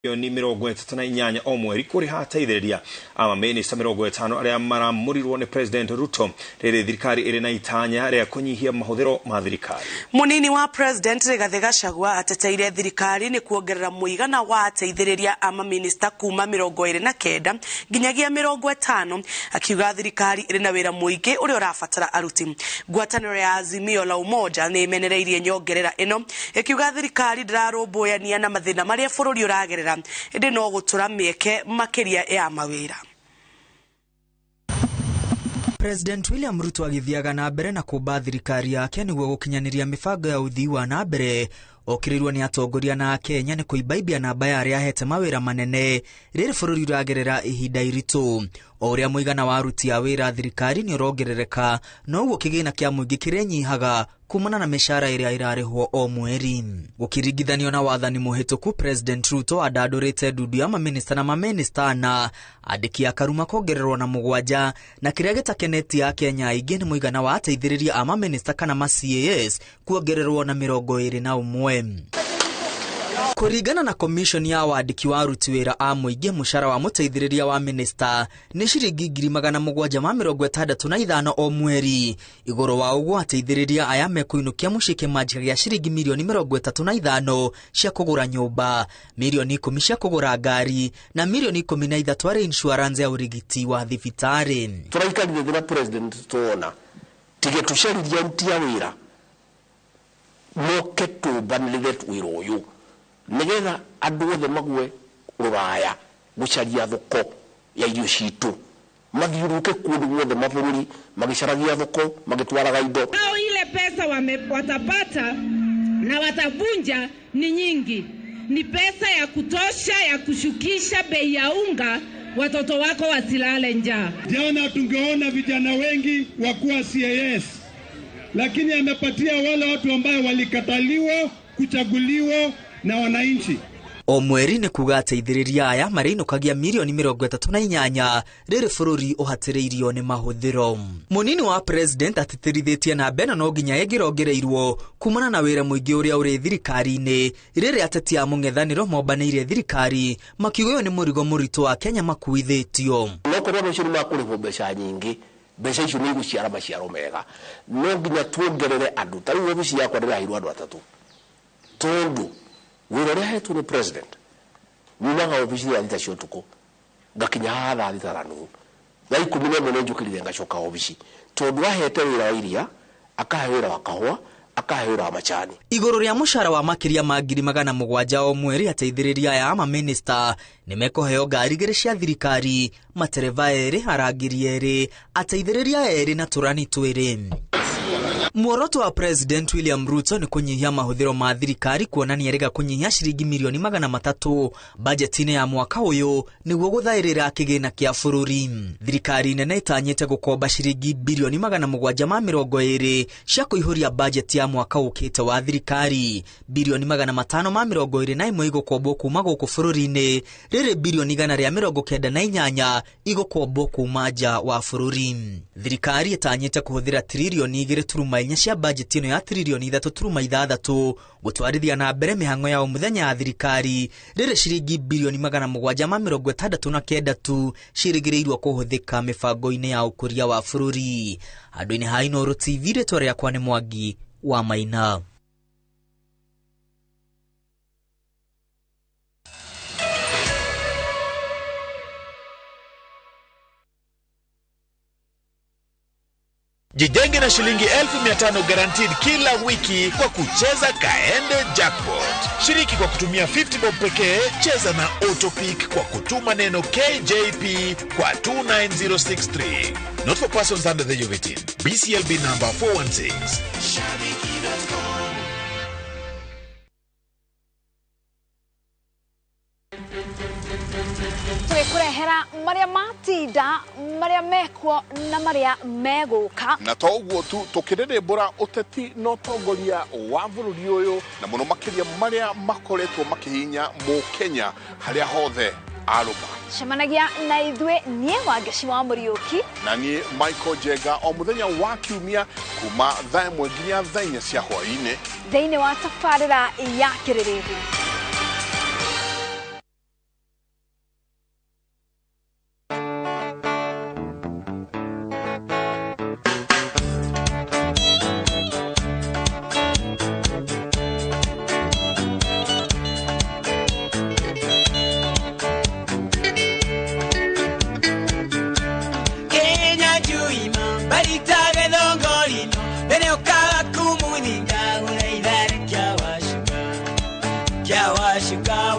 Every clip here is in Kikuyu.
Milioni 38 o mweri kũrĩha ateithĩrĩria a mamĩnĩsta 50 arĩa maramũrirwo nĩ President Ruto rĩrĩ thirikari ĩrĩ na itanya rĩa kũnyihia mahũthĩro ma thirikari. Munini wa President Rigathi Gachagua ateteire thirikari nĩ kuongerera mũigana wa ateithĩrĩria a mamĩnĩsta kuma 29 nginyagia 50, akiuga thirikari ĩrĩ na wĩra mũingĩ ũrĩa ũrabatara aruti. Ngwatanĩro ya Azimio la Umoja nĩ ĩmenereirie nyongerera ĩno, ĩkiuga thirikari ndĩrarũmbũyania na mathĩna marĩa bũrũri ũragerera, ĩndĩ no gũtũra mĩeke makĩria ya mawĩra. President William Ruto agĩthiaga na mbere na kũmba thirikari yake nĩguo gũkinyanĩria mĩbango ya ũthii wa na mbere, okĩrĩirwo nĩ atongoria na Kenya nĩ kũimbaimbia namba ya arĩa ahete mawĩra manene rĩrĩ bũrũri ũragerera ihinda iritũ. O ũrĩa mũigana wa aruti a wĩra thirikari nĩ ũrongerereka, noguo kĩgĩna kĩa mũingĩ kĩrĩnyihaga kumana na mĩcara ĩrĩa ĩrarĩhwo o mweri. Gũkĩringithanio na wathani mũhĩtũku, President Ruto andandũrĩte ndundu ya mamĩnĩsta na mamĩnĩsta na andĩki a karuma kongererwo na 7, na kĩrĩa gĩtakenetie Akenya aingĩ nĩ mũigana wa ateithĩrĩria a mamĩnĩsta kana ma CAS kuongererwo na 21. Kũringana na commission ya wandĩki wa aruti wĩra a mũingĩ, mũcara wa mũteithĩrĩria wa minista nĩ ciringi 765,000 o mweri. Igũrũ wa ũguo, ateithĩrĩria aya mekũinũkia mũciĩ kĩmanjĩka gĩa ciringi mirioni 35 cia kũgũra nyũmba, mirioni 10 cia kũgũra ngari na mirioni 13 arĩ insurance ya ũrigiti wa thibitarĩ. Tũraikarire thĩ na president tuona tige tũcaririe aruti a wĩra moke tũmbanĩrĩre wĩra ũyũ nigetha andũ othe mague rũraya gũcaria thoko ya irio citũ, mathiũrũrũke kũndũ guothe mabũrũri magĩcaragia thoko magĩtwaraga indo. Hao ile pesa watapata na watavunja ni nyingi, ni pesa ya kutosha ya kushukisha bei ya unga, watoto wako wasilale njaa. Jana tungeona vijana wengi wakuwa CAS, lakini amepatia wale watu ambayo walikataliwa kuchaguliwa na wananchi. O mweri nĩ kuga ateithĩrĩria aya marĩinũkagia mirioni 38 rĩrĩ bũrũri ũhatĩrĩirio nĩ mahũthĩro. Mũnini wa president atĩtĩrithĩtie namba ĩno no nginya ĩngĩrongereirwo kumana na wĩra mũingĩ ũrĩa ũrĩ thirikari-inĩ, rĩrĩ ateti a mũng'ethanĩro mombanĩire thirikari makiuga ũyũ nĩ mũrigo mũritũ wa Kenya makuithĩtio. No korwo andũ acio nĩ makũrĩhwo mbeca nyingĩ, mbeca icio nĩ igũciara maciaro mega. No nginya tuongerere andũ. Ta rĩu obici yakwa ndĩraheirwo andũ 3, tondũ wĩra ũrĩa ahetwo nĩ president, nyumaga obici thaa 6 cia ũtukũ ngakinya haha thaa 6:30, thaa 11 nĩ njũkĩrire ngacoka obici, tondũ ahete wĩra wa iria, akahe wĩra wa kahũa, akahe wĩra wa macani. Igũrũ rĩa mũcara wa makĩria ma 700,000 o mweri, ateithĩrĩria aya a mamĩnĩsta nĩ mekũheo ngari 2 cia thirikari, matereba 2, arangĩri 2, ateithĩrĩria 2 na tũrani 2. Muoroto wa President William Ruto nĩ kũnyihia mahũthĩro ma thirikari, kuonania erĩga kũnyihia ciringi mirioni 300 bajeti-inĩ ya mwaka ũyũ nĩguo gũthaĩrĩra kĩgĩna kĩa bũrũri. Thirikari nene ĩtanyĩte gũkomba ciringi bilioni 720 cia kũihũria bajeti ya mwaka ũkĩte wa thirikari. Bilioni 521 igũkombwo kuma gũkũ bũrũri-inĩ, rĩrĩ bilioni 198 igũkombwo kuma nja wa bũrũri. Thirikari ĩtanyĩte kũhũthĩra tririoni 2.4 cia bajeti ĩno ya tririoni 3.6 gũtwarithia na mbere mĩhang'o ya o mũthenya ya thirikari, rĩrĩ ciringi bilioni 769 tu ciĩrĩgĩrĩirwo kũhũthĩka mĩbango-inĩ ya ũkũria wa bũrũri. Handũ-inĩ ha Inooro TV, rĩtwa rĩakwa nĩ Mwangi wa Maina. Jijenge na shilingi 500 guaranteed kila wiki kwa kucheza Kaende Jackpot. Shiriki kwa kutumia 50 bob pekee, cheza na Autopick kwa kutuma neno KJP kwa 29063. Not for persons under the age of 18. BCLB number 416. Tũgĩkũrehera marĩa matinda, marĩa mekuo na marĩa megũka. Na to ũguo tu, tũkĩrĩrĩmbũra ũteti na ũtongoria wa bũrũri ũyũ, na mũno makĩria marĩa makoretwo makĩhinya mũkenya harĩa hothe arũma. Cemanagia na ithuĩ niĩ Wangeci wa Mũriũki na niĩ Michael Njenga o mũthenya wa kiumia kuma thaa 1 nginya thaa 4 cia hwaĩ-inĩ thĩinĩ wa tabarĩra ya Kĩrĩrĩmbĩ.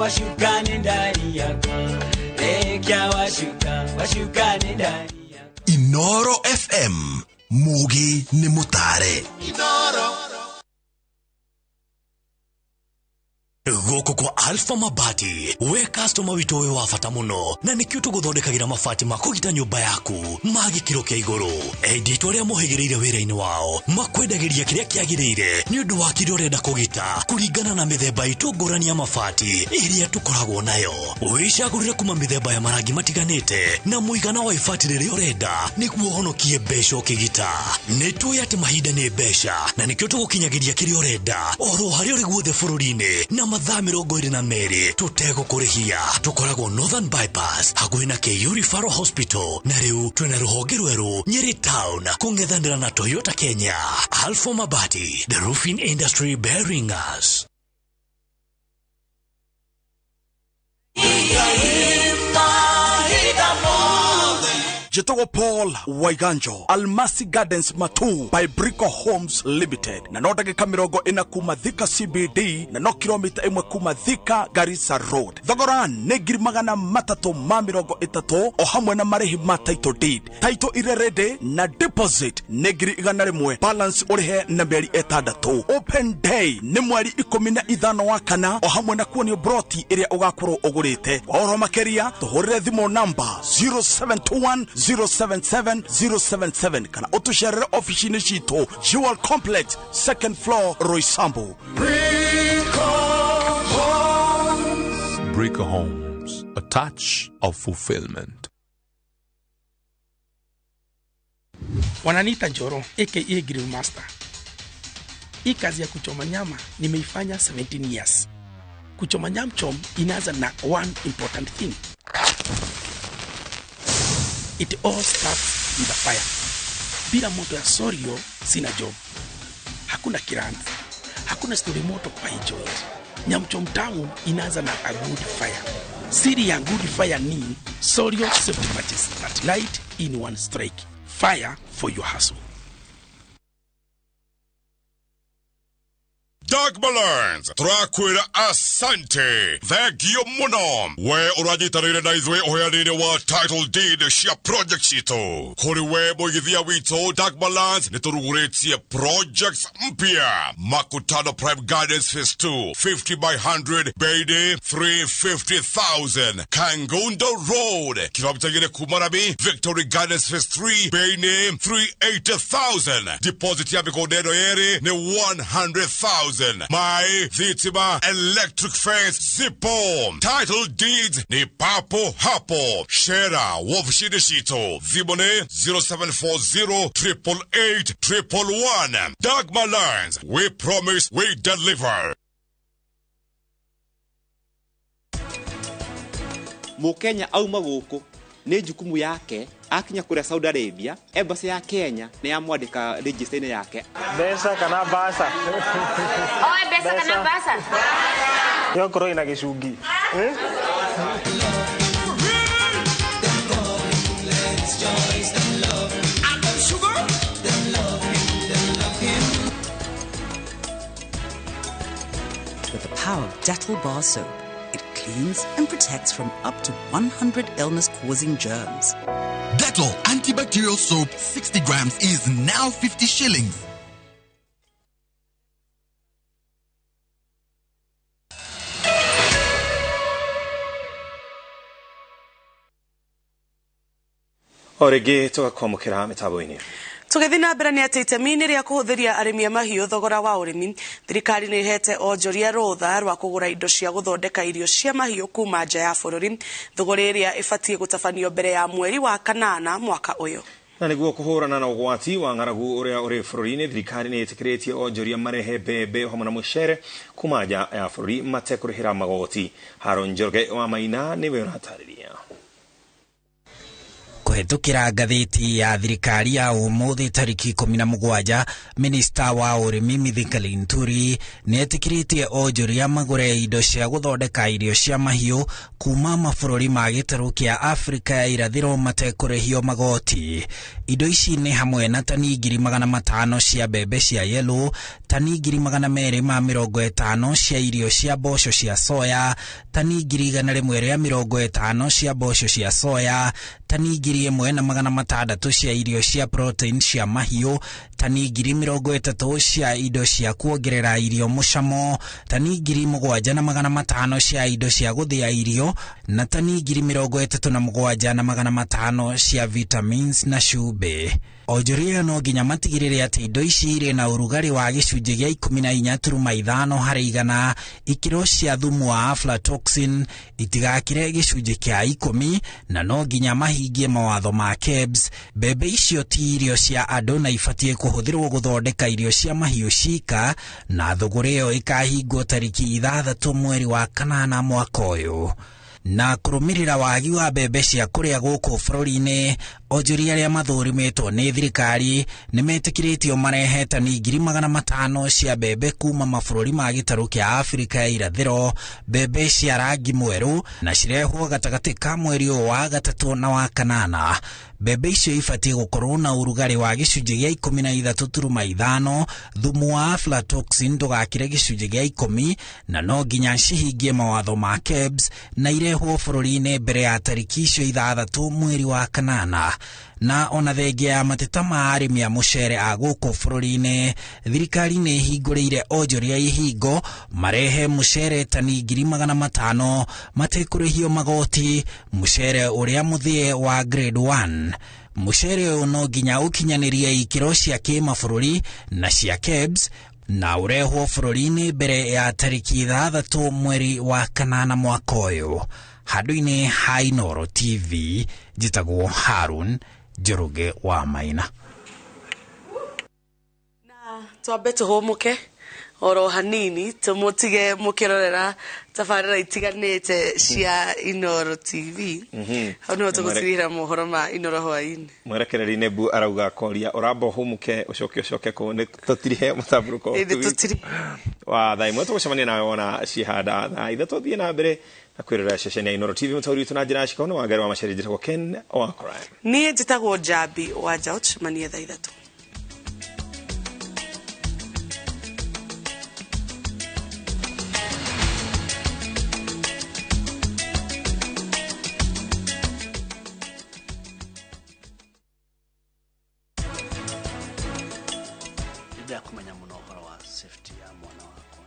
Wacuka nĩ ndari yakwa, rekia wacuka, wacuka nĩ ndari yakwa. Inoro FM, mugi nĩ mũtare. Inoro. Gũkũ kwa Alpha Mabati, we customer witũ wĩ wa bata mũno, na nĩkĩo tũgũthondekagĩra mabati ma kũgita nyũmba yaku ma gĩkĩro kĩa igũrũ. Endia itũ arĩa mohĩgĩrĩire wĩra-inĩ wao makwendagĩria kĩrĩa kĩagĩrĩire nĩ ũndũ wa kĩrĩa ũrenda kũgita kũringana na mĩthemba itũ ngũrani ya mabati ĩrĩa tũkoragwo nayo. Wĩcagũrĩre kuma mĩthemba ya marangi matiganĩte na mũigana wa ibati rĩrĩa ũrenda nĩguo ũhonokie mbeca ũkĩgita. Nĩ tũĩ atĩ mahinda nĩ mbeca na nĩkĩo tũgũkinyagĩria kĩrĩa ũrenda oro harĩa ũrĩ guothe bũrũri-inĩ na mathaa 22 tũtegũkũrĩhia. Tũkoragwo Northern Bypass hakuhĩ na KU Referral Hospital, na rĩu twĩna rũhonge rwerũ Nyeri Town kũng'ethanĩra na Toyota Kenya. Alpha Mabati, the roofing industry bearing us. Jetogo Paul Waiganjo, Almasi Gardens Matu by Brico Homes Limited. Na no ndagĩka 40 kuma Thika CBD na no kilomita 1 kuma Thika Garissa Road. Thogora nĩ 330,000 o hamwe na marĩhi ma title deed. Title ire ready na deposit nĩ 100,000, balance ũrĩhe na mĩeri 6. Open day nĩ mweri 15 wa kana o hamwe na kuonio broti ĩrĩa ũgakorwo ũgũrĩte. Kwa ũhoro makĩria tũhũrĩre thimũ namba 0721 077 077 kana ũtũcerere ofici-inĩ citũ Jewel Complex, second floor, Roysambu. Brico Homes, a touch of fulfillment. Wananiita Njoro aka Grill Master. Hii kazi ya kuchoma nyama nimeifanya 17 years. Kuchoma nyam chom inaanza na one important thing. It all starts with a fire. Bila moto ya Sorio sina job. Hakuna kiranzi. Hakuna story moto kwa hii joint. Nyamchom tamu inaanza na a good fire. Siri ya good fire ni Sorio safety matches that light in one strike. Fire for your hustle. Dagmar Learns, turakwira asante thengio muno we uranyitanĩire na ithuĩ ũheani-inĩ wa title deed cia project citũ. Kũrĩ we mũigithia witũ Dagmar Lands nĩ tũrugũrĩtie projects mpya. Makutano Prime Gardens Phase 2 50 by 100 bei nĩ 350,000. Kangundo Road kilomita 2 kuma Rami Victory Gardens Phase 3 bei nĩ 380,000. Deposit ya mĩgũnda ĩno yerĩ nĩ 100,000. My thitima electric fence zipo. Title deeds ni papo hapo. Shera wofishini citũ. Thimũ nĩ 0740 888 111. Dagmar Lands, we promise we deliver. Mũkenya auma gũkũ nĩ jukumu yake akinya kũrĩa Saudi Arabia, embassy ya Kenya nĩ yamwandĩka register-inĩ yake. Mbeca kana mbaca? Oe mbeca kana mbaca? Yokorwo ina gĩcungi. With the power of Dettol bar soap, it cleans and protects from up to 100 illness-causing germs. Dettol antibacterial soap 60 grams is now 50 shillings. O rĩngĩ tũgakwamũkĩra mĩtambo-inĩ. Tũgĩthiĩ na mbere nĩ atĩ itemi-inĩ rĩa kũhũthĩria arĩmi a mahiũ thogora wa ũrĩmi, thirikari nĩ ĩhete onjoria rũtha rwa kũgũra indo cia gũthondeka irio cia mahiũ kuma nja ya bũrũri, thogora ĩrĩa ĩbatiĩ gũtabanio mbere ya mweri wa kanana mwaka ũyũ. Na nĩguo kũhũrana na ũgwati wa ng'aragu ũrĩa ũrĩ bũrũri-inĩ, thirikari nĩ ĩtĩkĩrĩtie onjoria marehe mbembe hamwe na mũcere kuma nja ya bũrũri matekũrĩhĩra magoti. Haron Njoroge wa Maina nĩwe ũratarĩria. Kũhetũkĩra ngathĩti ya thirikari ya ũmũthĩ tarĩki 17, minista wa ũrĩmi Mithika Linturi nĩetĩkĩrĩtie onjoria magũre indo cia gũthondeka irio cia mahiũ kuma mabũrũri ma gĩtarũ kĩa Afrika ya irathĩro matekũrĩhio magoti. Indo ici nĩ hamwe na tani 500,000 cia mbembe cia yellow, Tani 250,000 cia irio cia mboco cia soya, tani 150,000 cia mboco cia soya, tani 1,600 cia irio cia protein cia mahiũ, tani 30,000 cia indo cia kuongerera irio mũcamo, tani 7,500 cia indo cia gũthĩa irio na tani 37,500 cia vitamins na cumbĩ. Onjoria no nginya matigĩrĩre atĩ indo ici irĩ na ũrugarĩ wa gĩcunjĩ gĩa 14.5 harĩ igana, ikĩro cia thumu wa aflatoxin itigakĩre gĩcunjĩ kĩa 10, na no nginya mahingie mawatho ma KEBS. Mbembe icio ti irio cia andũ na ibatiĩ kũhũthĩrwo gũthondeka irio cia mahiũ cika, na thũgũrĩ ĩyo ĩkahingwo tarĩki 6 mweri wa 8 mwaka ũyũ. Na kũrũmĩrĩra wagi wa mbembe cia kũrĩa gũkũ bũrũri-inĩ, onjoria arĩa mathũrimĩtwo nĩ thirikari nĩmetĩkĩrĩtio marehe tani 500,000 cia mbembe kuma mabũrũri ma gĩtarũ kĩa Afrika ya irathĩro, mbembe cia rangi mwerũ, na cirehwo gatagatĩ ka mweri ũyũ wa 3 na wa 8. Mbembe icio ibatiĩ gũkorwo na ũrugarĩ wa gĩcunjĩ gĩa 13.5, thumu wa aflatoxin ndũgakĩre gĩcunjĩ gĩa 10, na no nginya cihingie mawatho ma KEBS na irehwo bũrũri-inĩ mbere ya tarĩki icio 6 mweri wa 8. Na ona thengia ya mateta ma arĩmi a mũcere a gũkũ bũrũri-inĩ, thirikari nĩ ĩhingũrĩire onjoria ihingo marehe mũcere tani 500,000 matekũrĩhio magoti, mũcere ũrĩa mũthĩe wa grade 1. Mũcere ũyũ no nginya ũkinyanĩrie ikĩro cia kĩmabũrũri na cia KEBS na ũrehwo bũrũri-inĩ mbere ya tarĩki 6 mweri wa 8 mwaka ũyũ. Handũ-inĩ ha Inooro TV, njĩtagwo Harun Njoroge wa Maina. Na twambe tũhũmũke oro hanini tũmũtige mũkĩrorera tabarĩra itiganĩte cia Inooro TV. Hau nĩho tũgũtigĩra mohoro ma Inooro hwaĩ-inĩ. Mwerekereri Nebu arauga koria ũramba ũhũmũke ũcoke ũcoke kũ nĩ tũtirihe mũtambũrũko wa thaa 1 tũgũcemania nawe wona cihanda thaa 3 thiĩ na mbere na kwĩrorera ceceni ya Inooro TV. Mũtaũri witũ na njĩra ya cikono wa Ngari wa Macharia, njĩtagwo Ken Wakora. Niĩ njĩtagwo Njambi wa Njaũ, tũcemanie thaa 3. Kumenya muno ũhoro wa safety ya mwana wakwa.